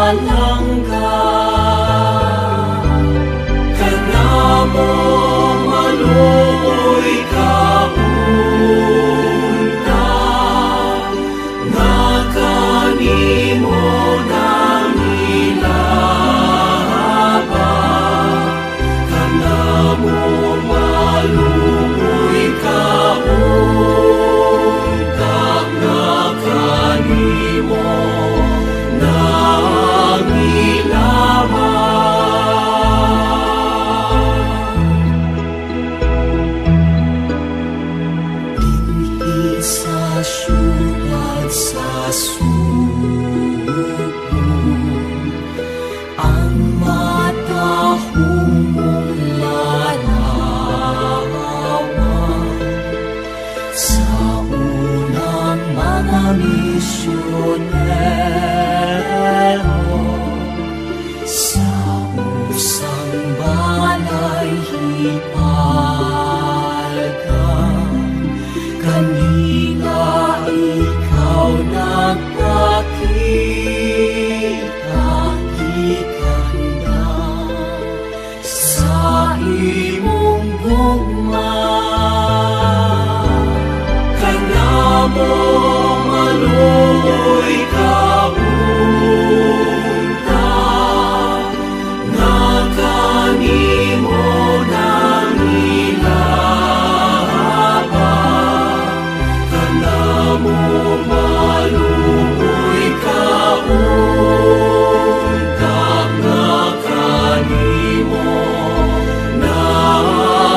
Palangga. Kanamo maluoy ka unta, nga kanimo nangilaba. Kanamo maluoy ka unta, nga kanimo nangilaba. Dinhi sa syudad sa Subo, ang matahong mong larawan sa unang mga misyonero, sa usang balay hipalga, kanila ikaw nagpakita, gikanda sa imong gugma. Kanamo maluoy ka unta, nga kanimo nangilaba. Kanamo maluoy ka unta, nga kanimo nangilaba.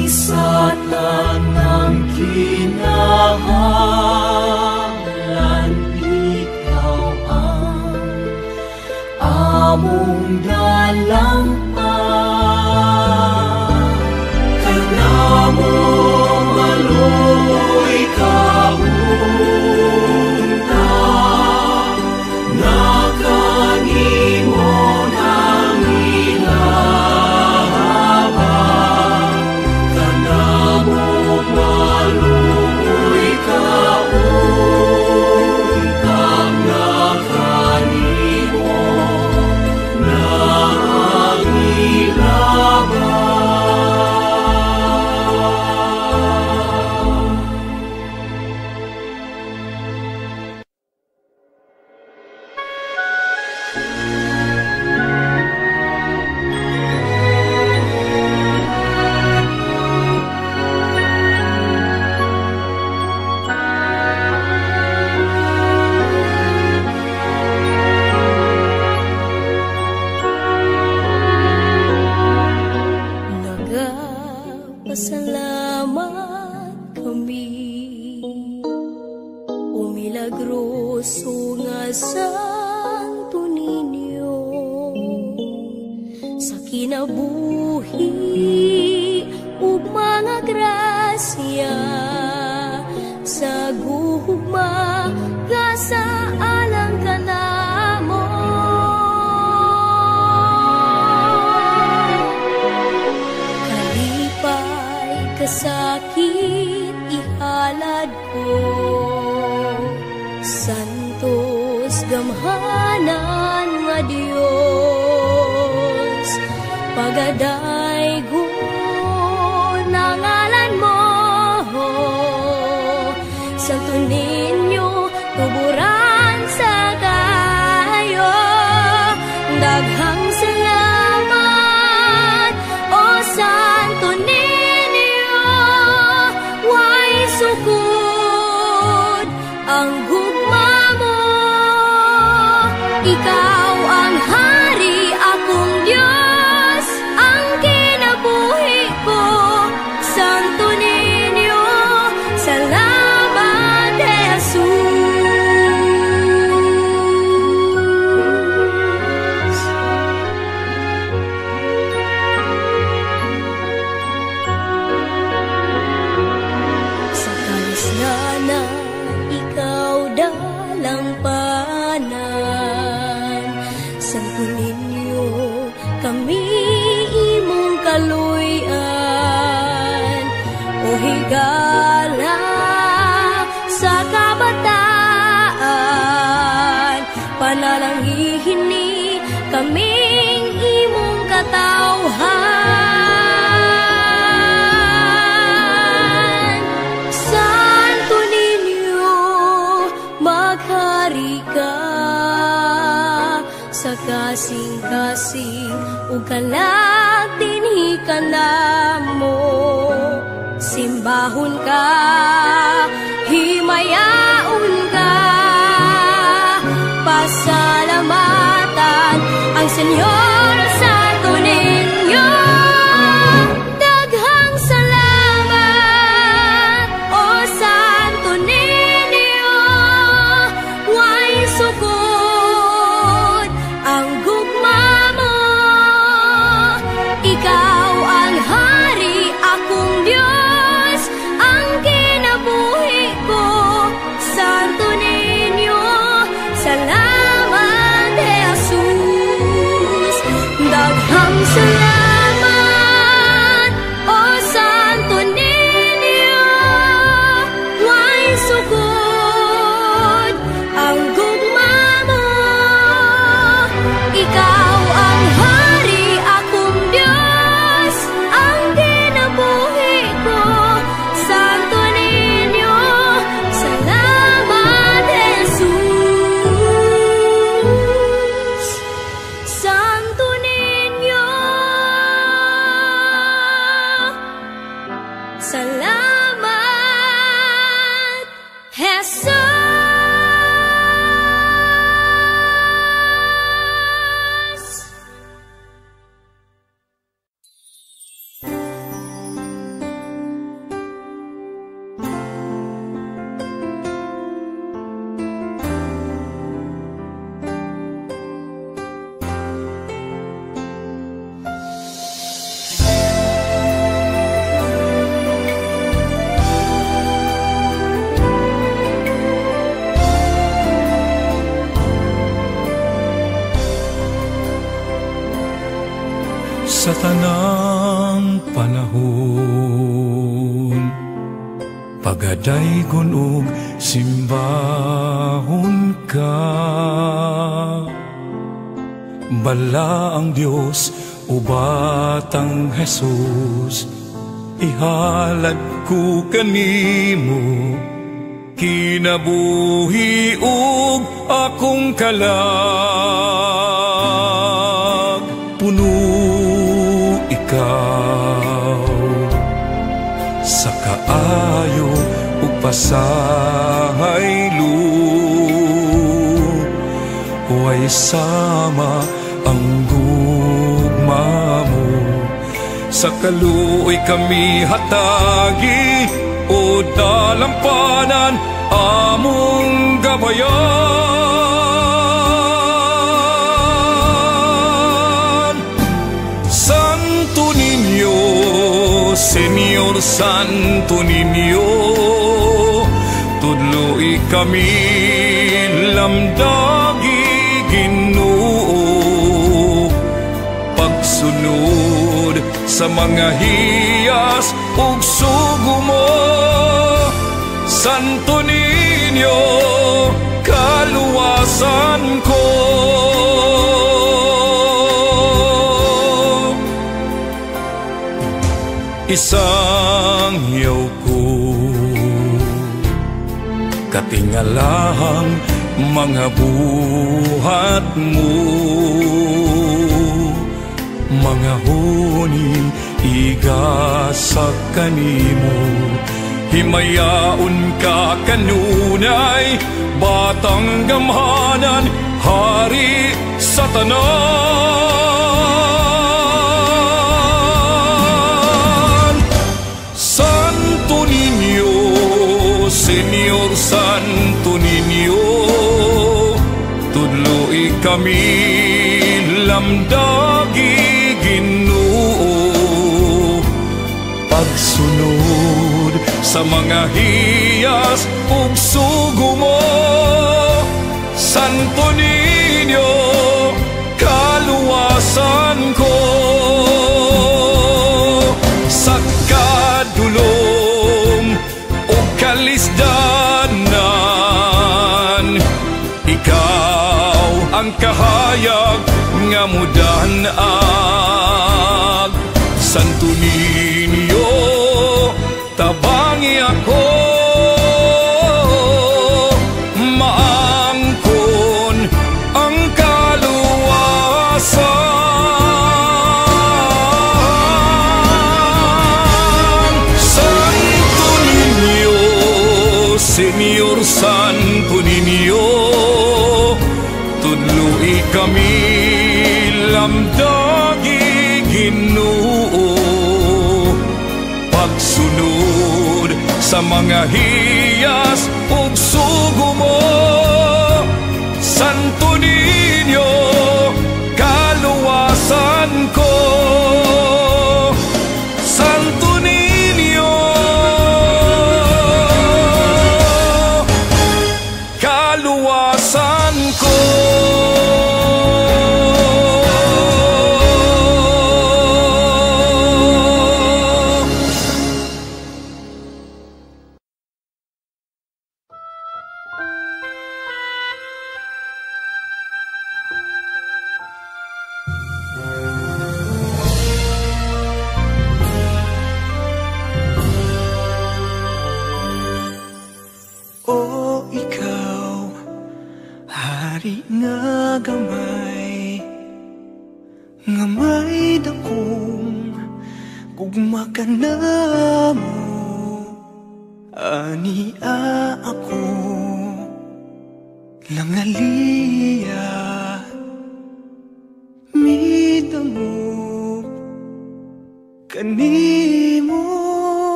Kami sa tanang kinahanglan, ikaw ang among dalampan. Kanamo maluoy ka unta, nga kanimo nangilaba. Kanamo maluoy ka unta, nga kanimo nangilaba. Nagapasalamat kami, o milagroso nga Santo Niño, sa kinabuhi ug mga grasya, sa gugma nga sa alang kanamo. Kalipay, kasakit, ihalad ko, Santos gamhanan nga Dios, pagadaygon ang ngalan mo. Santo Niño, tuburan sa kayo. Daghang salamat, o Santo Niño, way sukod ang gugma mo. Ikaw ang hari, akong Diyos, ang kinabuhi ko. Santo Niño, salamat, Jesus. Sa kalusnana, ikaw dalampanan. Santo Niño, kami imong kaluy-an. O higala sa kabataan, panalangihin ni kaming imong katawhan. Santo Niño, maghari ka sa kasing-kasing ug kalag dinhi ka namo. Simbahon ka, himayaon ka, pasalamatan ang Señor Santo Niño. Daghang salamat, o Santo Niño, way sukod ang gugma mo. Ikaw ang hari, akong Diyos, ang kinabuhi ko. Santo Niño, salamat, Jesus. Daghang salamat, o Santo Niño, way sukod ang gugma mo. Ikaw ang hari, akong Diyos, ang kinabuhi ko. Santo Niño, salamat, Jesus. Santo Niño, salamat, Jesus. Pagadaygon og simbahon ka. Bala ang Dios o batang Jesus, ihalad ko kanimo kinabuhi ug akong kalag. Puno ikaw sa kaayo ug pasaylo, way sama ang gugma mo. Sa kaluoy kami hatagi, o dalampanan among gabayan. Santo Niño, Señor Santo Niño, tudloi kami lamdagi Ginoo. Pagsunod sa mga hiyas ug sugo mo, Santo Niño, kaluwasan ko. Isang hiyaw ko, katingalahang mga buhat mo, mga huning igasa kanimo. Himayaon ka kanunay, batang gamhanan, hari sa tanan. Santo Niño, Señor Santo Niño, tudloi kami lamdagi Ginoo. Pagsunod sa mga hiyas ug sugo mo, Santo Niño, kaluwasan ko. Sa kadulom o kalisdanan, ikaw ang kahayag nga mudanag. Santo Niño, tabangi ako, maangkon ang kaluwasan. Santo Niño, Señor Santo Niño, tudloi kami lamdagi Ginoo. Pagsunod sa mga hiyas ug sugo mo, Santo Niño, kaluwasan ko. Santo Niño, kaluwasan ko.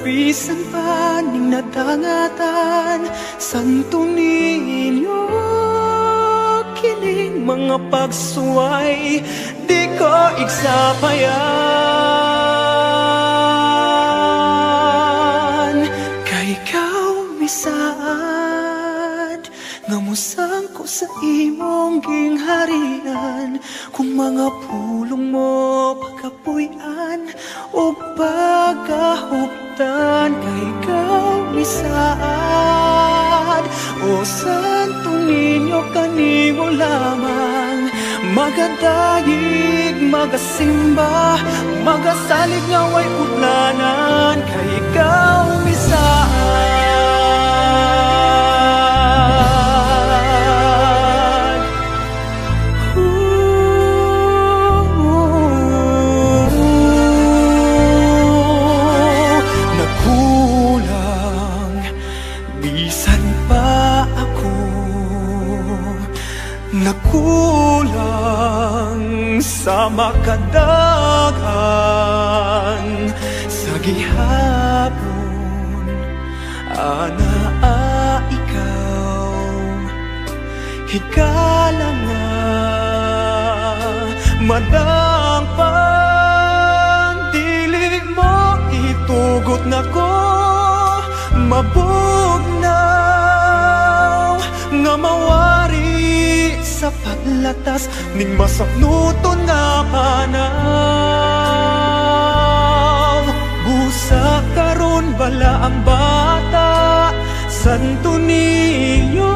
Bisan pa ning nadangatan, Santo Niño, kining mga pagsuway, di ko igsapayag. Musangko sa imong gingharian, kung mga pulong mo pagkapuy-an ug pagkahuptan, kay ikaw misaad. O Santo Niño, kanimo lamang magadayig, magasimba, magasalig nga way utlanan, kay ikaw misaad. Nagkulang bisan pa ako, nagkulang sa makadagan sa gihapon, ana ikaw higala nga madampan. Dili mo itugot nako mabugnaw nga mawari sa paglatas ning masapnuton nga panaw. Busa karon bala ang bata, Santo Niño,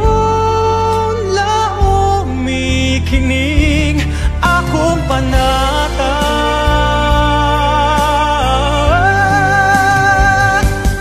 laomi kining akong panata.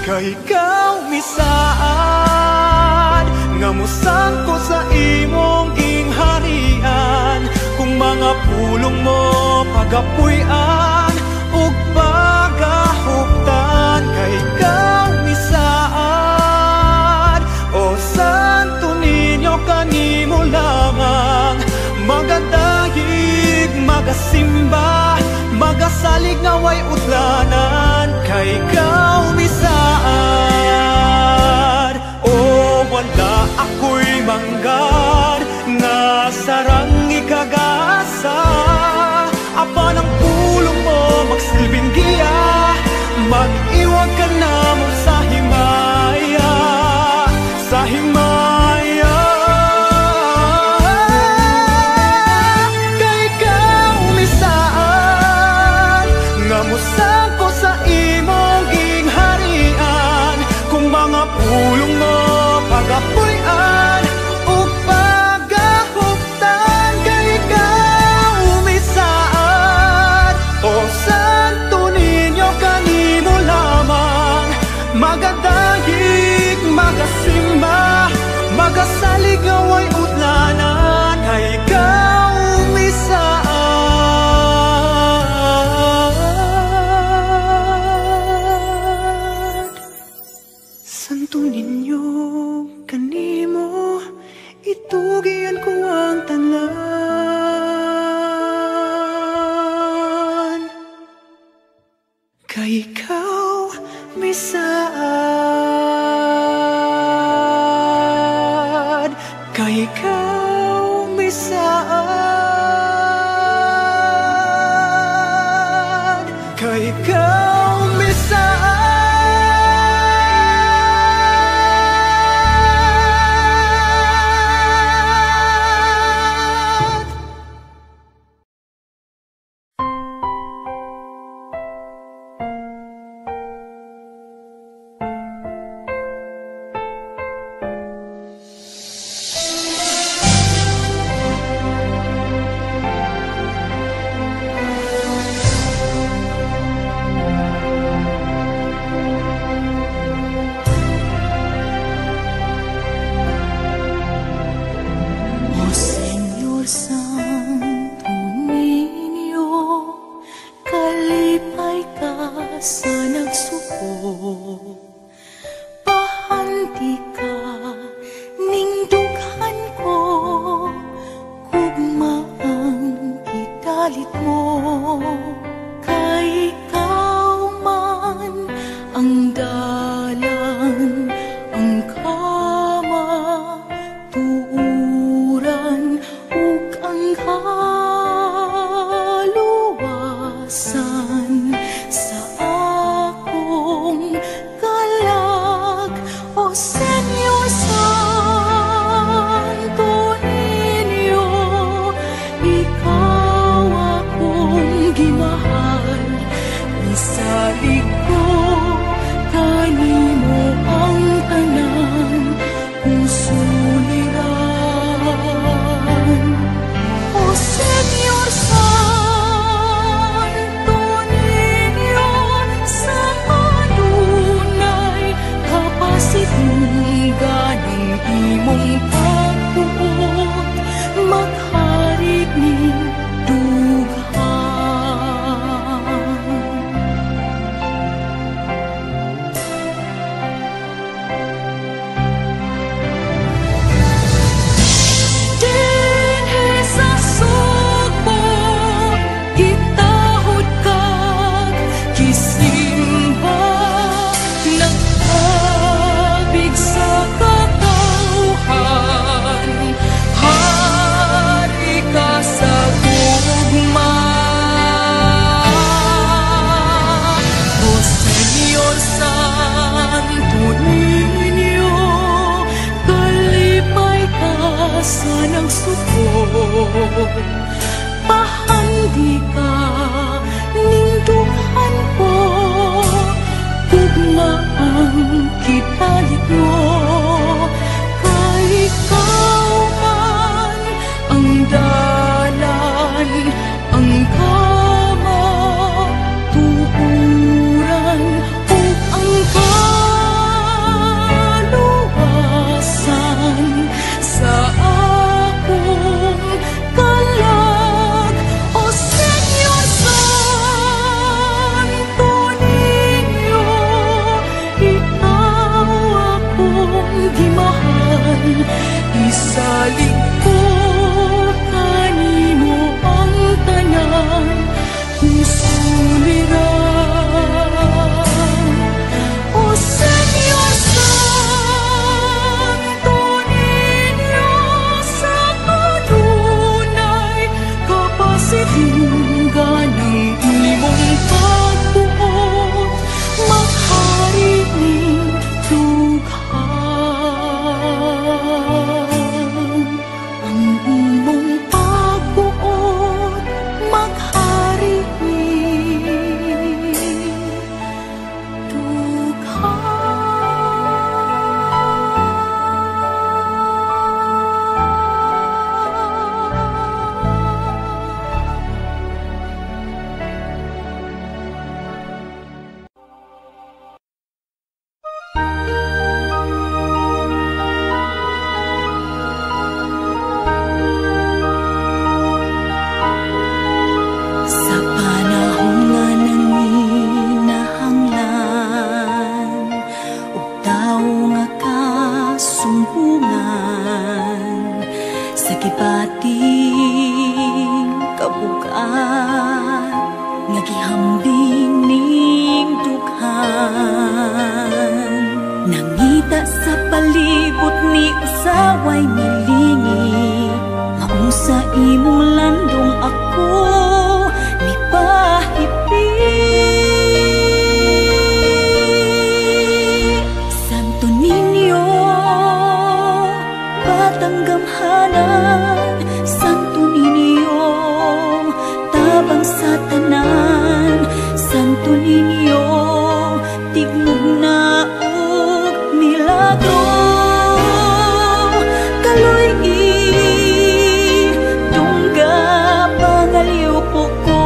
Kay ikaw misaad nga musangko sa imong gingharian, kung mga pulong mo pagapuy-an ug pagahuptan, kay ikaw misaad. O Santo Niño, kanimo lamang magadayig, magasimba, magasalig nga way utlanan, kay ikaw misaad. O wala ako'y manggad nga sarang ikagasa, apan ang pulong mo magsilbing giya, mag-iwag ka na mo sa himaya, sa himaya. Kay ikaw misaad nga musangko sa imong gingharian, kung mga pulong mo pagapuy-an ug pagahuptan, kay ikaw misaad. O Santo Niño, kanimo lamang magadayig, magasimba, magasalig nga way utlanan, kay ikaw misaad. Santo Niño, kanimo itugian ko ang tanan, kay ikaw misaad, kay ikaw misaad, kay ikaw misaad. sa nagsuko. Pahandi ka ning dughan ko, gugma ang kipalit mo. Kay ikaw man ang dalan, ang kamatuoran, ug ang kaluwasan sa akong kalag. O Señor Santo Niño, ikaw akong gimahal. Isalig ko kanimo ang tanan kung suliran. O Señor Santo Niño, sa kanunay kapasidunggan ng imong pagbuot, maghari ning dughan. Ang imong pagbuot, maghari ning dughan. Sa panahon nga nanginahanglan og tawo nga kasumbungan, sa gibating kabugat nga gihambing ning dughan, nangita sa palibot ni usaway milingi, maong sa imong landong ako mipahipi. Santo Niño, batang gamhanan, Santo Niño, tabang sa tanan, Santo Niño, tigmugna og milagro. Kaloy-i, dungga pangaliw po ko.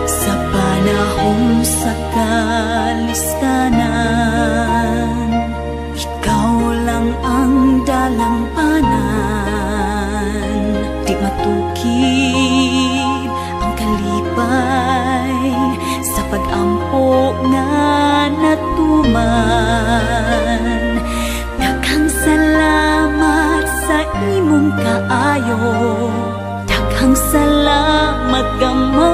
Sa panahon sa kalistanan, ikaw lang ang dalampanan. Di matukib ang kalipay sa pag-ampo nga natuman. Daghang salamat sa imong kaayo, daghang salamat gamay.